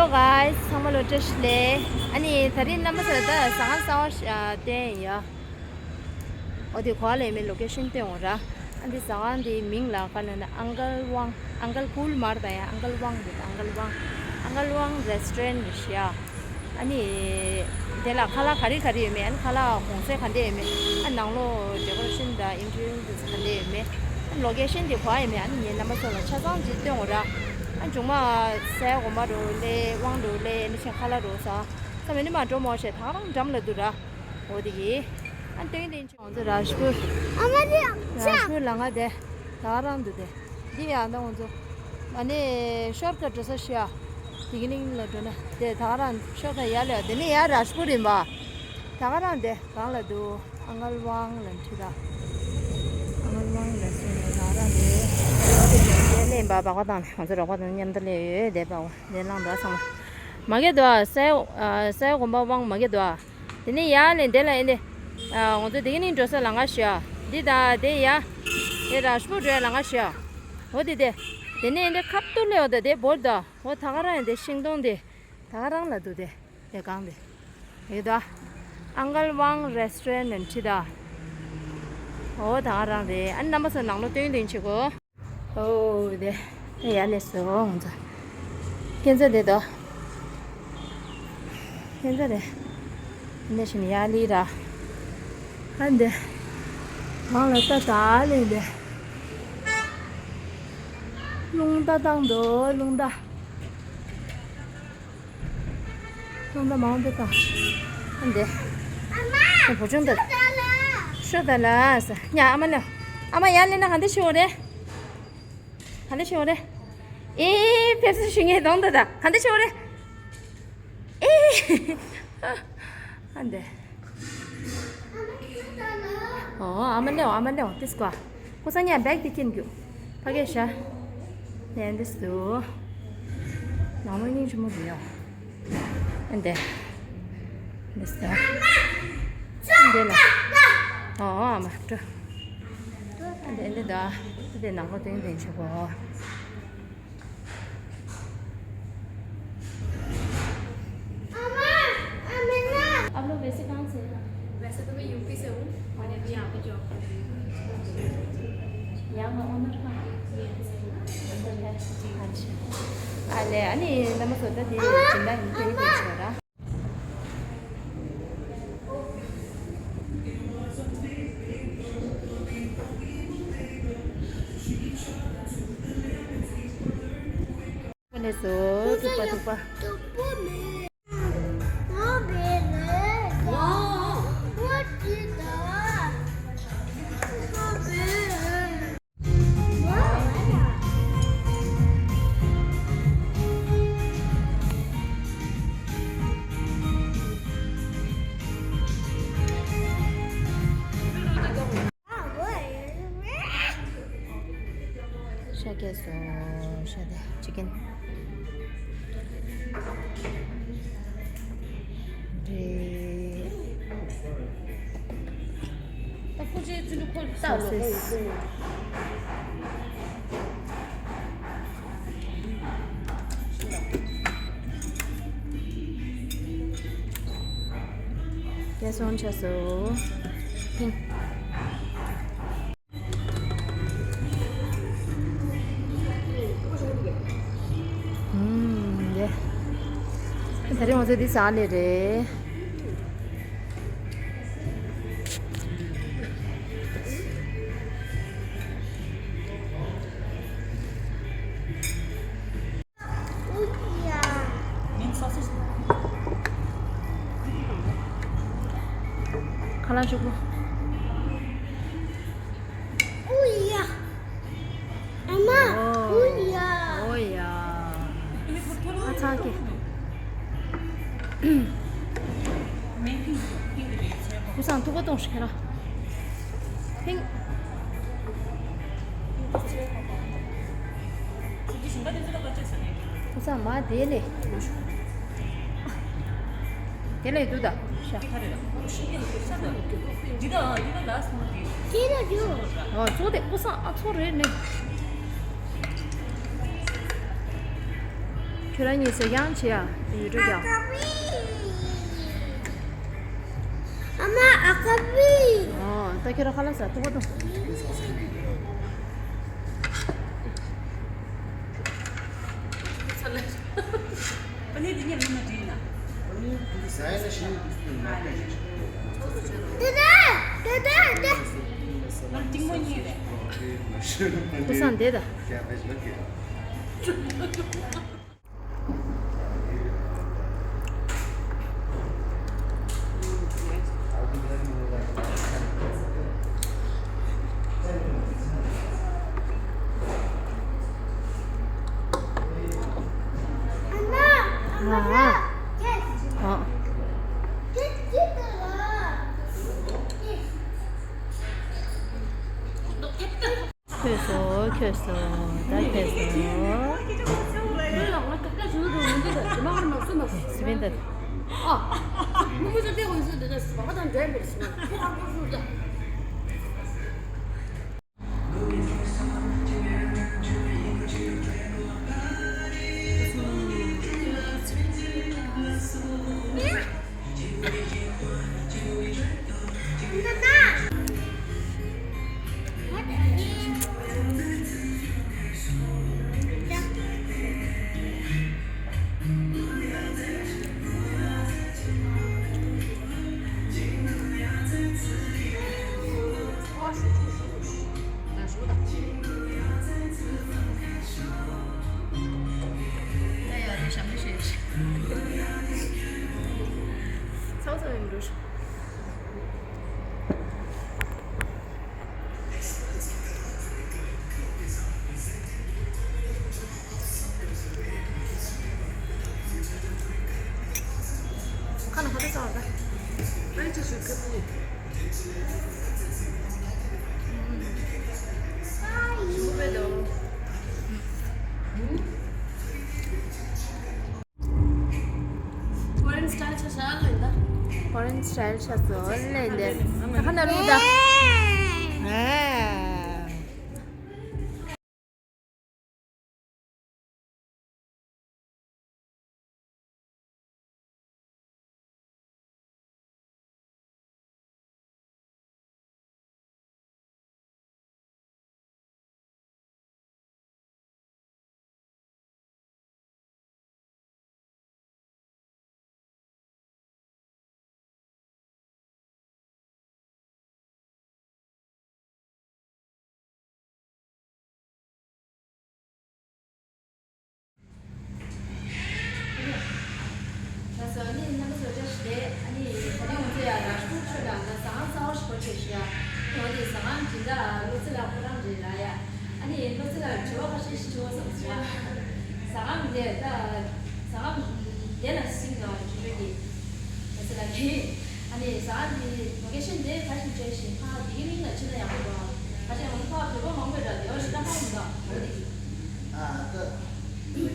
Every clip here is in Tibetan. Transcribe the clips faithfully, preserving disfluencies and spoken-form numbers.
Hello guys, ཚང་མ་ལ་བཀྲ་ཤིས་བདེ་ལེགས། ཨ་ནི་དེ་རིང་རྣམ་པ་ཚོ་ལ་ད་ཟ་ཁང་གསར་པ་ཞིག་བསྟན་ཡ། འོ་དེ་ག་པར་ལ་ཡོད་མེད་ལོ་ཀེ་ཤན་སྟོན་འོང་ར། ཨ་འདི་ཟ་ཁང་འདིའི་མིང་ལ་ག་ལབ་ན་ཨང་ཀལ་ཝང་། ཨང་ཀལ་ཀུལ་མར་དང་ཡང་ཨང་ཀལ་ཝང་འདུག་ཨང་ཀལ་ཝང་། ཨང་ཀལ་ཝང་རེ་སི་ཊོ་རན་རེད་ཤག་ཨ་ནི་དེ་ལ་ཁ་ལག་ག་རེ་ག་རེ་ཡོད་མེད། ཨ་ནི་ཁ་ལག་གོང་ཚད་ག་འདྲ་ཡོད་མེད། ཨ་ནང་ལོགས་ཌེ་ཀོ་རེ་ཤན་དང་ཨིན་ཊི་རི་ཡར་དེ་ཚོ་ག་འདྲ་ཡོད་མེད། ཨ་ལོ་ཀེ་ཤན་དེ་ག་པར་ཡོད་མེད། ཨ་ནི་ངས་རྣམ་པ་ཚོ་ལ་ཆ་ཚང་ཅིག་སྟོན་འོང་ར། ཨ་མཇུག་མ་སའི་གོང་མ་རུ་སླེབས། ཝང་རུ་སླེབས། ཨ་ནི་ཆེན་ཁ་ལག་རུ་ཟ། ས་མེད་ནི་མ་འགྲོ་མོ་ཞེས་ད་ག་རང་འགྲམ་ལ་འདུག་ར། འོ་དེ་གི། ཨ་སྟོན་སྟོན་ཆོག་ང་ཚོ་རཱཇ་པུར། ཨ་མ་དེ་ཡང་ཆ། རཱཇ་པུར་ལམ་ཁ་དེ། ད་ག་རང་འདུག་དེ། འདི་ཡང་ད་ང་ཚོ། ཨ་ནི་ཤོར་ཀ་ཊི་འགྲོ་ས་ཞིག་ཡ། དེ་གི་ནང་ལ་འགྲོ་ན་དེ་ད་ག་རང་ཤོར་ཀ་ཊི་ཡར་ལ་ཡ། དེ་ནས་ཡར་རཱཇ་པུར་ཡིན་པ། ད་ག་རང་དེ་གང་ལ་འདུག་ཨང་ཀལ་ཝང་ལ་འཁྲིད་ད། ཨང་ཀལ་ཝང་ལ་སོང་ནས་ད་ག་རང་དེ། དེ་ལས་ཡིན་པ་པགས་པ་དང་ང་ཚོ་རོགས་པ་དང་མཉམ་དུ་སླེབས་ཡོད་དེ་པགས་པ་དེ་བླངས་འདུག་ཚང་མ། མ་གི་འདུག་ཨ། སའི་ཨ་སའི་གོང་མ་ཝང་མ་གི་འདུག་ཨ། དེ་ནས་ཡར་ལ་དེ་ལ་ཨེ་འདི། ཨ་ང་ཚོ་དེ་གི་ནས་འགྲོ་ས་ལམ་ཁ་ཞིག་ཡ། འདི་དང་དེ་ཡ། དེ་རཱཇ་པུར་འགྲོ་ཡ་ལམ་ཁ་ཞིག་ཡ། འོ་དེ་དེ། དེ་ནས་ཨེ་འདི་ཁ་ཐུག་ལ་ཡོད་ད་དེ་བོར་ད། འོ་ད་ག་རང་ཡ་དེ་ཤིང་སྡོང་དེ། ད་ག་རང་ལ་འདུག་དེ། དེ་གང་དེ། ཡོད་ད། ཨང་ཀལ་ཝང་རེ་སི་ཊོ་རན་ནས་འཁྲིད་ད། འོ་ད་ག་རང་རེད། ཨ་ནི་རྣམ་པ་ཚོ་ནང་ལོགས་སྟོན་སྟོན་བྱེད་དགོས། ཨོ་དེ། ཡར་སླེབས་སོང་ང་ཚོ། ཁྱེད་ཚོ་དེ་དོ། ཁྱེད་ཚོ་དེ། འདི་བཞིན་ཡར་སླེབས་ར། ཨ་འདི། གང་ལ་ལྟ་ད་ལེ་འདི། རླུང་རྟ་བཏང་འདུག་རླུང་རྟ། རླུང་རྟ་མང་པོ་བཏང་། ཨ་འདི། ཨ་བུ་ཆུང་དང་། ཤོ་ད་ལ་ས། ཉ་ཨ་མ་ལ། ཨ་མ་ཡར་སླེབས་ན་ག་འདྲ་ཞིག་ཡོད་རེད། ག་འདྲ་ཞིག་ཡོད་རེད། ཨེ་ཕེབས་བསུ་ཞུ་མཁན་གདོང་དུ་ད་ག་འདྲ་ཞིག་ཡོད་རེད། ཨེ། ཨ་འདི། ཨོ་ཨ་མ་ལེའོ་ཨ་མ་ལེའོ་ཏིས་ཀ། ཁོ་ས་ཉ་བེག་དེ་ཁྱེར་རྒྱུ། ཕ་གི་ཤ། ནས་འདི་སུ། ནང་མ་སྙིང་རྗེ་མོ་འདུག་ཡ། ཨ་འདི། འདི་སུ། འདི་ལ། ཨོ་ཨ་མ་འགྲོ། ཨ་འདི་འདི་ད། འདི་ནང་མ་སྟོན་སྟོན་བྱེད་གོ། आप लोग वैसे कहाँ से हैं? वैसे तो मैं यूपी से हूँ, मैंने अभी यहाँ पे जॉब कर रही हूँ। यहाँ का ओनर कहाँ है? ये है। अच्छा। ཨ་ལེ། ཨ་ནི་རྣམ་པ་ཚོ་ད་དེ་སྦྱིན་བདག་ཡིན་དེ་དེ་ཆོག་ར། ལགས་སོ། ཐུག་པ་ཐུག་པ། ཤ་སྐྱེས་སོང་། ཤ་དེ་ཅི་ཀན་རེད། ད་ཁོ་ཚོའི་ཚུལ་ཁོ་ལྟ་ལོ་ཁོ་ཡོད་ཚུལ། སྐྱེས་སོང་ཆ་སོ། ཐིང་། ཨུམ། འདི། ད་རེས་ང་ཚོ་འདི་ཟ་ལེ་རེད། ཁ་ལག་ཕྱུག་པོ། ཨོ་ཡ། ཨ་མ། ཨོ། ཨོ་ཡ། ཨོ་ཡ། ཨ་ཚ་ཀེ། ཀུ་སང་ཐུག་པ་གཏོང་ཤིག་ཁྱེད་རང་། ཕིང་། ཁོ་ཚང་མ་དེ་ལས། དེ་ལས་འདུག་ད། ཤ། ཨོ་གཙོ་དེ་ཁོ་ཚང་ཨ་ཚོ་རེད་ནི། ཁྱོད་རང་གཉིས་ཟས་རྐྱང་བྱེད་ཡ། ཡུལ་གྲུ་རྒྱག་ཨ་མ་ཨ་ཀ་པི། ཨོ། ད་ཁྱོད་རང་ཁ་ལག་ཟ་ཐུབ་པ་དང་། ཀུ་སང་བསྡད་ད། ཁོས་སོ་ཁོས་སོ། ད་ཁོས་སོ། སི་པན་ད། Foreign style ཆ་ཤ་ལེན་ད། Foreign style ཆ་ཚོ་ལེན་ཏེ། ད་ཁ་ན་ལུ་ད། ལགས་སོ། ཨ་ནི་རྣམ་པ་ཚོ་བཀྲ་ཤིས་བདེ་ལེགས། ཨ་ནི་ད་རིང་ང་ཚོ་ཡང་རཱཇ་པུར་ཁྲོད་ལ་ད་ཟ་ཁང་གསར་པ་ཞིག་སྒོ་ཕྱེ་ཤག་ཨ་ནི་འོ་དེ་ཟ་ཁང་དེ་འདྲ་བློ་རྩེ་ལགས་ཁོ་རང་རེད་ལ་ཡ། ཨ་ནི་བློ་རྩེ་ལགས་དྲི་བ་ཁ་ཤས་ཤིག་དྲི་བ་བསམ་སོང་ཡ། ཟ་ཁང་དེ་ད་ཟ་ཁང་དེ་ལ་སིང་ག་དྲི་བ་དེ་བློ་རྩེ་ལགས་ཀྱིས། ཨ་ནི་ཟ་ཁང་དེ་ལོ་ཀེ་ཤན་དེ་ག་ཞིག་བྱས་ཤིང་ཁ་དེ་གི་མིང་ལ་ཕྱིན་ན་ཡག་པོ་འདུག་ཨ། ཁ་ཤས་ང་ཚོ་ཕར་བོད་པ་མང་པོས་འདྲ་དེ་བ་ཞིག་ལྟ་ཁག་མི་འདུག་འོ་དེ་གི། ཨ་ད།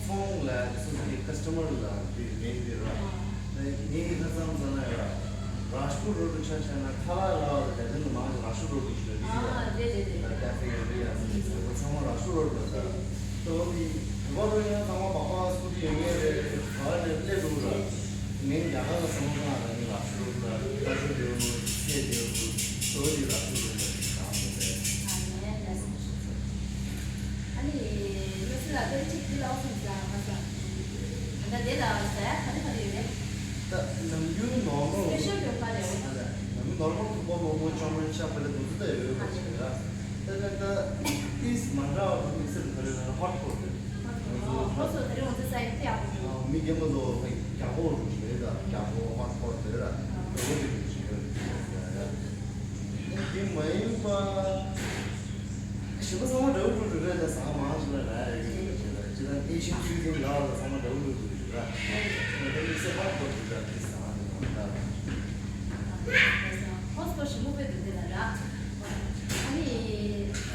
ཚོང་ལ་སུ་གི་ཀ་སི་ཊ་མར་ལ་དེ་མིང་དེ་ར། ཨ། ད་ངས་ཧ་ཙམ་ཙམ་ན་ཡ། རཱཇ་པུར་རོ་ཌུ་ཆ་བཞག་ན་ཁ་ལག་ལ་བ་ད་དེ་ནི་མང་རཱཇ་པུར་རོ་ཌུ་ཞིག་ལ་དེ་ཡ། ཨ་རེད་རེད་རེད། ད་ཀ་ཧྥེ་ཡོད་རེད་ཡ་ཟེར་ཚང་མ་རཱཇ་པུར་རོ་ཌུ་ལ་ད། ད་འོ་དེ་བོད་པ་རོ་ཡ་ཚང་མ་བག་པ་སུ་དེ་ཡོད་ངེས་རེད། ག་བ་ནས་སླེབས་འདུག་ར། ངས་རྒྱ་གར་ལ་སོང་ཙང་ད་ནི་རཱཇ་པུར་རོ་ཌུ་ལ་ད་ཅོ་དེའུ་ཚེ་དེའུ་ད་འོ་དེ་རཱཇ་པུར་རོ་ཌུ་ལ་དེ་གང་ཟེར། ཨ་ནི་ལགས་སོ། ཨ་ནི་མི་སི་ལ་ཏོག་ཙམ་འདི་ལ་ཨོ་སོང་ཟ་ཧ་ས། ད་དེ་ལ་ཟ་ཡ་ག་རེ་ག་རེ་ཡོད་རེད། ད་ནམ་རྒྱུན་ནོར་མལ། སི་པེ་ཤལ་ཡོད་པ་རེད། ཨ་ནི་ནོར་མལ་ཐུག་པ་མོག་མོག་ཅོག་མེད་ཤ་བེ་ལ་འདུག་ད་ཡོད་པ་ཞིག་ར། ད་ད་ད་ཏིས་མ་འདྲ་བ་དམིགས་བསལ་ག་རེ་ལ་ཧོ་ཊི་པོ་ཊི་རེད། ཧོ་ཊི་པོ་ཊི་ད་རེད། འོ་ཚོ་ས་ཡི་ཏི་ཡག་པོ་འདུག་མི་རྒན་པ་ཚོ་རྒྱ་སྒོ་རུ་རེད་ད། རྒྱ་སྒོ་ཧོ་ཊི་པོ་ཊི་རེད་ར། ད་འོ་དེ་རུ་ཞིག་ཡོད་རེད། ད་དེ་མ་ཡིན་པ། གཞན་པ་ཚང་མ་འདྲ་བོ་འགྲོ་འགྲོ་རེད། ད་ཟ་ཁང་མང་ཆེ་བ་ར་ཡོད་ཀྱི་རེད། ཅི་ད་ཨེ་ཤི་ཡན་ཁུ་ཛིན་ལ་ལ་ཚང་མ་འདྲ་བོ་འགྲོ་འགྲོ་རེད་ར། ད་དམིགས་བསལ་ཧོ་ཊི་པོ་ཊི་རེད་ད། དེ་ཟ་ཁང་དེ་མང་ད། ཧོ་ཊི་པོ་ཊི་ཞིམ་པོ་དཔེ་འདུག་དེ་ལ་ར། ཨ་ནི་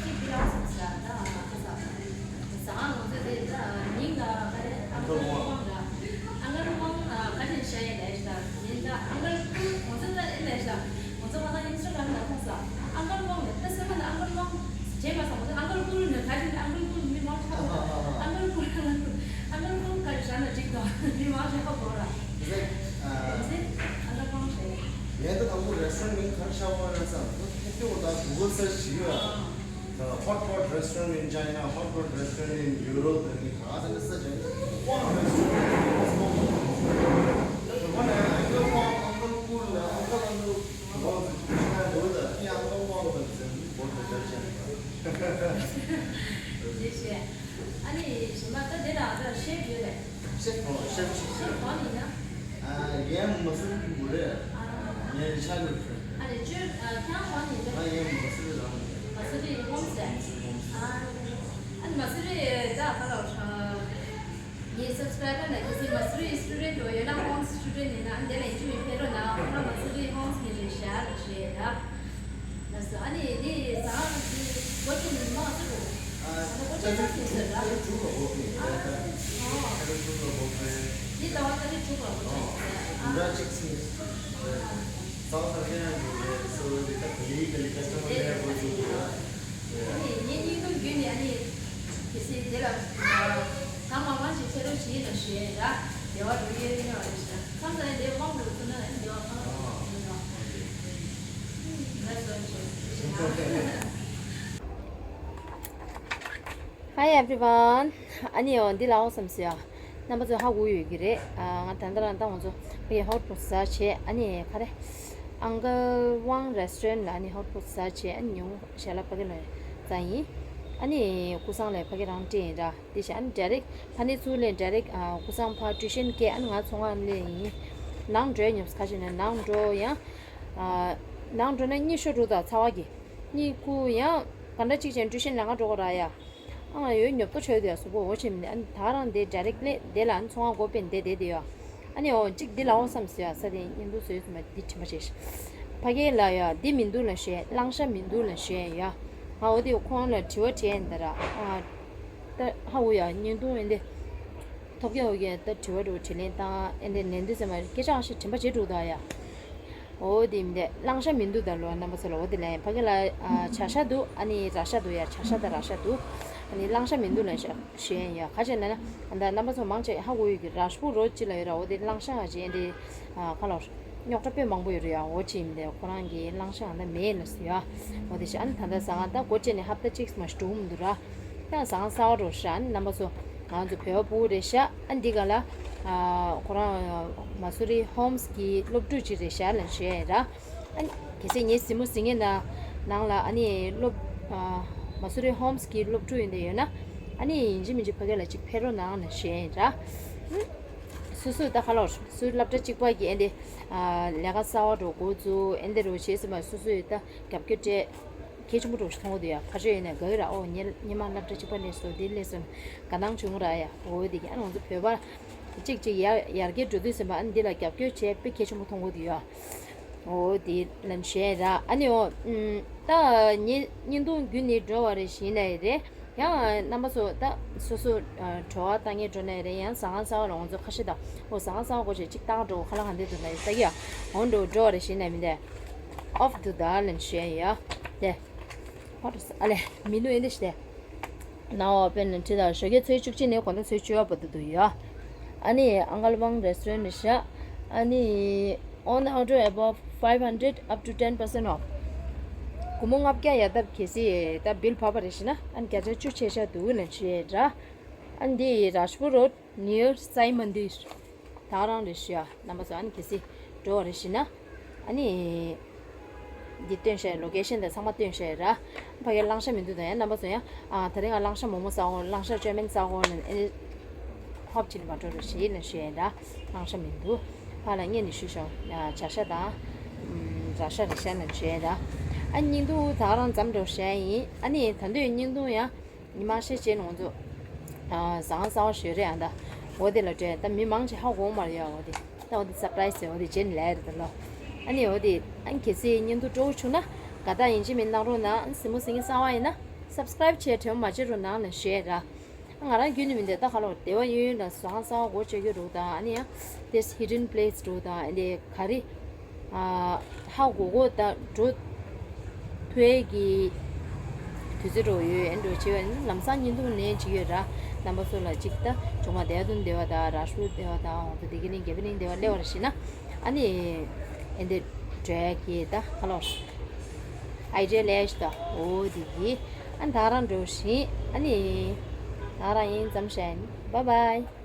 ཁྱེད་འདི་ལ་སོང་ཟ་ད་ཁ་ཟ། ཟ་ཁང་ང་ཚོ་དེ་ད་མིང་ལ་ག་རེ་ཨང་ཀལ་ཝང་ར། ཨང་ཀལ་ཝང་ག་ཅན་ཤ་ཡེ་ལས་ཤ་ཡིན་ད། ཨང་ཀལ་ཀུལ་ང་ཚོ་ད་ཨེ་ལས་ཤ། ང་ཚོ་ཁ་སང་ཨིན་སི་ཊ་གྷ་རམ་ལ་མཐོང་ས། ཨང་ཀལ་ཝང་ལ་ད་སེམས་པ་ལ་ཨང་ཀལ་ཝང་བྱས་མ་སོང་། ང་ཚོ་ཨང་ཀལ་ཀུལ་ནི་ག་ཅན་ཨང་ཀལ་ཀུལ་མི་མང་ཆགས་པ། ཨང་ཀལ་ཀུལ་ཨང་ཀལ་ཀུལ། མི་མང་ཆེ་ཧ་གོ་ར། Is it? Uh, Is it? ཨ་ད་གང་བྱས། ངས་ད་དང་པོ་restaurant མིང་ག་རེ་ཆགས་པ་རེད་བསམ། ད་ཐུག་ཐུག་ད་Google search བྱས་ཡོད། ཨ། ད་hot pot restaurant in China, hot pot restaurant in Europe ད་ནི་ག་ས་ག་ས་ཅན། One restaurant, one restaurant. One uncle, one uncle, cool uncle, uncle. One is China, the other, yeah, uncle, one is the one that does China. 谢谢。 ཨ་ནི་གཞན་པ་ད་འདི་ལ་ད་ཤེབ་ཡོད་རེད། ཤེབ་གང་ལ་ཤེབ་ཅིག་ཤེབ་གང་ཡིན་ན། ཨ་ཡན་མ་སུ་རི་གི་བུ་རེད། ཨ་ངའི་ཆ་ནི་ཕྲན། ཨ་ནི་ཅོ་ཨ་ཁྱང་གང་ཡིན་ད། ང་ཡན་མ་སུ་རི་རང་ཡིན། མ་སུ་རི་ཧོམ་སི་རེད། མ་སུ་རི་ཧོམ་སི། ཨ་ཨ་ནི་མ་སུ་རི་ད་ག་ལ་ཨ་ངའི་subscriber ལ་གལ་སྲིད་མ་སུ་རི་student ཡོད་ན་ཧོམ་སི་student ཡིན་ན་ཨ་ནི་དེ་ལ་ཡིན་གཅིག་མིན་ཕེབས་རོགས་གནང་། ཁོ་རང་མ་སུ་རི་ཧོམ་སི་ནས་རེད་ཤག་རེད་ཤག་ཡ། ལགས་སོ། ཨ་ནི་འདི་ཟ་ཁང་འདི་སྒོ་ཕྱེ་ནས་མ་ཚུགས་རོགས། ཨ་ཟ་ཁང་སྒོ་ཕྱེ་ན་ཕྱིན་ཟེར་ར། ཕྱི་དྲོ་དྲུག་ལ་སྒོ་ཕྱེ་ཡིན་པས། ཨ་ཨོ། ཕྱི་དྲོ་དྲུག་ལ་སྒོ་ཕྱེ། འདི་ཟླ་བ་ཏ་རིག་དྲུག་ལ་སྒོ་ཕྱེ་ཡིན་ཟེར། ཨ་ཉིན་གྲངས་གཅིག་ཚིག་ཟ་ཁང་ག་ཡང་འགྲོ་རེད། སོ་འདི་ད་ག་ལེ་ག་ལེ་customer ལས་སྒོ་ཕྱེ་འདུག་ར། ཨ་ནི་ངས་བརྙན་ཐུང་བརྒྱུད་ནས་ཨ་ནི་གལ་སྲིད་དེ་ལ་གང་མང་མང་ཞིག་ཕེབས་རོགས་བྱེད་ལ་ཞུ་ཡ་ཡིན་ར། བདེ་བ་འགྲོ་ཡས་ཡོད་རེད་ཤག་མཚམས་མཚམས་ཡང་དེ་དབང་དུ་སོང་ན་ཨ་ནི་བདེ་བ་གང་ལ་ཡོད་ནོ། Hi everyone. ཨ་ནི་འོ་འདི་ལ་འོ་བསམ་སོང་ཡ། རྣམ་པ་ཚོ་ཧ་གོ་ཡོད་ཀྱི་རེད། ཨ་ང་ད་ལྟ་རང་ད་ང་ཚོ་ཕ་གི་hot pot ཟ་བྱས་ཨ་ནི་ག་རེ། Uncle Wang restaurant ལ་ཨ་ནི་hot pot ཟ་བྱས་ཨ་ནི་ཉུང་ཞལ་ལག་ཕ་གི་ལ་ཟ་ཡིན། ཨ་ནི་སྐུ་སྲང་ལ་ཕ་གི་རང་སྤྲད་ཡིན་ར། དེ་བཞིན་ཨ་ནི་direct ཕ་ནི་ཚུར་ལེན་direct ཨ་སྐུ་སྲང་ཕར་ཊུ་ཤན་སྐད་ཨ་ནི་ང་ཚོང་ཁང་ལ་ཡིན། ནང་འགྲོའི་ཉོབ་ཁ་ཤས་ནས་ནང་འགྲོ་ཡང་ཨ་ནང་འགྲོ་ན་གཉིད་ཤོར་འགྲོ་ད་ཚ་བ་གི་གཉིད་ཁུག་ཡང་ག་འདྲ་གཅིག་བྱས་ཊུ་ཤན་ལ་ང་འགྲོ་གོ་ར་ཡ། ཨ་ང་ཡོད་ཉོབ་ཏོ་ཆོད་དེ་ཡ་སུ་གོ་འོ་ཆེ་མི་ཨ་ནི་ད་རང་དེ་direct ལེ་དེ་ལ་ཨ་ནི་ཚོང་ཁང་སྒོ་ཕྱེ་དེ་དེ་དེ་ཡ། ཨ་ནི་འོ་གཅིག་འདི་ལ་འོ་བསམ་ཟེར་ཡ་ས་དེ་བརྙན་ཐུང་བཟོས་སོང་མ་འདི་དྲན་པ་བྱས། ཕ་གི་ལ་ཡ་འདི་མི་འདུག་ལ་ཞེས་གླང་ཤ་མི་འདུག་ལ་ཞེས་ཡ། ང་འོ་དེ་ཁོང་ལ་དྲི་བ་དྲིས་ཡིན་ད་ར། ཨ་ད་ཧ་འུ་ཡ་བརྙན་ཐུང་ཨེ་འདི་ཐོབ་རྒྱ་འུ་གས་ད་དྲི་བ་འགྲོ་དྲིས་ལན་བཏང་ཨེ་འདི་ལན་འདི་ཟེར་མ་སྐད་ཆ་ཨ་ཞིག་དྲན་པ་བྱས་འགྲོ་ད་ཡ། འོ་དེ་མི་འདུག་གླང་ཤ་མི་འདུག་ད་ལོ་རྣམ་པ་ཚོ་ལ་འོ་དེ་ལན་ཕ་གི་ལ་ཨ་བྱ་ཤ་འདུག་ཨ་ནི་ར་ཤ་འདུག་ཡ། བྱ་ཤ་དང་ར་ཤ་འདུག་ཨ་ནི་གླང་ཤ་མི་འདུག་ལ་ཤ་ཞེས་ཡ་ག་བྱས་ན་ན་ཨ་ད་རྣམ་པ་ཚོ་མང་ཆེ་ཧ་གོ་ཡོད་ཀྱི་ར་ཤ་པུ་རོ་ཅི་ལ་ཡོད་ར། འོ་དེ་གླང་ཤ་ང་ཅི་ཨེ་འདི་ཨ་ག་ལ་རྙོག་དྲ་དཔེ་མང་པོ་ཡོད་རེད་ཡ། འོ་ཅི་མི་འདུག་ཁོ་རང་གི་གླང་ཤ་ང་ད་མེད་ལ་སུ་ཡ། འོ་དེ་ཤ་ཨ་ནི་ད་ད་ཟ་ང་ད་སྒོ་ཕྱེ་ནས་ཧབ་ཏ་གཅིག་མ་ཞིག་འགྲོ་མི་འདུག་ར། ད་ཟ་ང་ཟ་བ་འགྲོ་ཤ་ཨ་ནི་རྣམ་པ་ཚོ། ང་ཚོ་བོད་པ་ཕྲུ་གུ་རེད་ཤག་ཨ་འདི་ག་ལ། ཨ་ཁོ་རང་མ་སུ་རི་ཧོམ་སི་གི་སློབ་ཕྲུག་ཅིག་རེད་ཤག་ལབ་ཤེས་ར། ཨ་གལ་སྲིད་ངའི་གཟིགས་མོ་གཟིགས་མཁན་ན་ནང་ལ་ཨ་ནི་སློབ་ཨ་མ་སུ་རི་ཧོམ་སི་གི་སློབ་ཕྲུག་ཡིན་དེ་ཡོད་ན་ཨ་ནི་ཡིན་གཅིག་མིན་གཅིག་ཕ་གི་ལ་ཅིག་ཕེབས་རོགས་གནང་ལབ་ཤེས་ར། སོ་སོས་ད་ག་ལ་སུ་སློབ་གྲྭ་གཅིག་པ་གི་ཨ་འདི་ཨ་ལས་ཀ་གསར་པ་འགྲོ་འགོ་བཙུགས་ཨ་འདི་རུ་བྱེད་སྲིད་པ་སོ་སོས་ད་རྒྱབ་སྐྱོར་སྤྲད། གལ་ཆེན་པོ་འདྲ་བོ་ཞིག་མཐོང་གི་འདུག་ཡ། ཕར་ཕྱོགས་ཡིན་ནས་དགའ་གི་ར། ཨོ་ཉེ་ཉི་མ་སློབ་གྲྭ་གཅིག་པ་ནས་བཟོ་འདི་སླེབས་སོང་། དགའ་སྣང་བྱུང་ར་ཡ། འོ་འདི་གི་ཨ་ང་ཚོ་བོད་པ་གཅིག་གཅིག་ཡར་ཡར་རྒྱས་འགྲོ་དུས་ཟིན་པ་ཨ་འདི་ལ་རྒྱབ་སྐྱོར་བྱས་དཔེ་གལ་ཆེན་པོ་མཐོང་གི་འདུག་ཡ། འོ་འདི་ལན་བཤད་ར། ཨ་ནི་འོ་ད་ཉེ་བརྙན་ཐུང་བརྒྱུད་ནས་འགྲོ་བ་རེད་ཞིག་ཡིན་ནའི་རེད། ཡང་རྣམ་པ་ཚོ་ད་སོ་སོ་བྲོ་བ་ལྟ་ངན་འགྲོ་ནའི་རེད། ཡང་ཟ་ཁང་གསར་པ་ལ་ང་ཚོ་ཁ་ཤས་དང་འོ་ཟ་ཁང་གསར་པ་སྒོ་ཕྱེ་གཅིག་བཏང་འགྲོ་ཁ་ལག་ག་འདི་འདུག་ན་ཡོད་ལྟ་གི་ཡ། འོ་འགྲོ་འགྲོ་བ་རེད་ཞིག་ཡིན་ནའི་མི་འདུག་ཨོཕ་དུ་ད་ལན་ཞུ་ཡ་ཡ། དེ། ཧོ་ཏོ་ཨ་ལེ། མི་ལུས་ཨེ་འདི་ཞིག་དེ། ནའོ་པེན་ནི་ཁྲི་དང་ཞོགས་ཀས་ཚོས་བཅུ་གཅིག་ནས་དགོང་དག་ཚོས་བཅུ་པ་བར་དུ་འདུག་ཡ། ཨ་ནི་Uncle Wang restaurant རེད་ཤག་ཨ་ནི་on the order above five hundred up to ten percent off. སྒོར་མོ་ལྔ་བརྒྱ་ཡར་ལྟ་གལ་སྲིད་ད་བིལ་བབས་པ་རེད་ཞེ་ན་ཨ་ནི་བརྒྱ་ཆ་བཅུ་ཆད་ཆ་འདུག་ལན་ཞུ་ཡ་ར། ཨ་ནི་འདི་Rajpur Road near Sai Mandir. ད་རང་རེད་ཤག་རྣམ་པ་ཚོ་ཨ་ནི་གལ་སྲིད་འགྲོ་བ་རེད་ཞེ་ན། ཨ་ནི། འདི་སྟོན་ཤག་ལོ་ཀེ་ཤན་དང་ཚང་མ་སྟོན་ཤག་ར། ཕ་གིར་གླང་ཤ་མི་འདུག་དང་ཡང་རྣམ་པ་ཚོ་ཡང་ཨ་ད་རིང་ང་གླང་ཤ་མོག་མོག་ཟ་འོང་། གླང་ཤ་ཅོ་མིན་ཟ་འོང་ལབ་ཨེ་ཧོབ་ཅིག་ནས་མ་འགྲོ་རོགས་ཞེས་ལབ་ཤག་ར། གླང་ཤ་མི་འདུག་ཕར་ལ་སྔོན་ནས་ཞུས་ཤག་བྱ་ཤ་དང་། ར་ཤ་རེད་ཤག་ལབ་ཤག་ར། ཨ་བརྙན་ཐུང་ད་རང་མཚམས་འགྲོ་ཤག་ཡིན། ཨ་ནི་ད་དུང་བརྙན་ཐུང་ཡང་། ཉི་མ་ཤས་ཆེ་ནོ་ཚོ། ཨ་ཟ་ཁང་གསར་པ་ཞོ་རེད་ཨ་ད། འོ་དེ་ལ་སྤྲད་ད་མི་མང་ཆེ་ཧ་གོ་མ་རེད་ཡ། འོ་དེ་ད་འོ་དེ་སར་པ་རའི་སི་ཟེར་འོ་དེ་རྗེས་ནས་ལས་རེད་ད་ལོ། ཨ་ནི་འོ་དེ་ཨ་ནི་གལ་སྲིད་བརྙན་ཐུང་སྤྲོ་བོ་བྱུང་ན་དགའ་རྟགས་ཡིན་གཅིག་མིན་གནང་རོགས་གནང་། ཨ་ནི་གཟིགས་མོ་གཟིགས་མཁན་གསར་པ་ཡིན་ན་སབ་སི་ཀ་རའིབ་བྱས་དྲན་པ་མ་བརྗེད་རོགས་གནང་ལབ་ཞུ་ཡ་ར། ང་རང་རྒྱུན་ནས་མི་འདོད་ད་ག་ལོར་སྡེ་བ་གཡས་གཡོན་ལ་ཟ་ཁང་གསར་པ་སྒོ་ཕྱེ་རྒྱུ་འདུག་དང་ཨ་ནི་ཡང་དེ་hidden place འདུག་དང་ཨ་ནི་ག་རེ་ཨ་ཧ་གོ་གོ་ད་འགྲོ་ཐུབ་ཀྱི་དུས་ཚོད་འགྲོ་ཡོད་ཨེ་འགྲོ་བྱེད་པ་ནི་ལམ་སང་བརྙན་ཐུང་ལེན་བྱེད་ཡོད་ར། རྣམ་པ་ཚོ་ལ་གཅིག་ད་ཆུང་མ་དེ་དུན་དེ་བ་ད་ར་ཤུ་དེ་བ་ད་འོང་དུ་དེ་གི་ནི་རྒྱ་བི་ནིང་དེ་བ་སླེབས་པར་ཤི་ན། ཨ་ནི་ཨེ་འདི་འགྲོ་ཡ་གི་ད་ཁ་ལོ་ཨའི་ཌི་ཡ་ལས་ཤི་ད་འོ་དེ་གི་ཨ་ནི་ད་རང་འགྲོ་ཤི་ཨ་ནི་ད་རང་ཡིན་ཙམ་ཤ་ཡིན། Bye bye.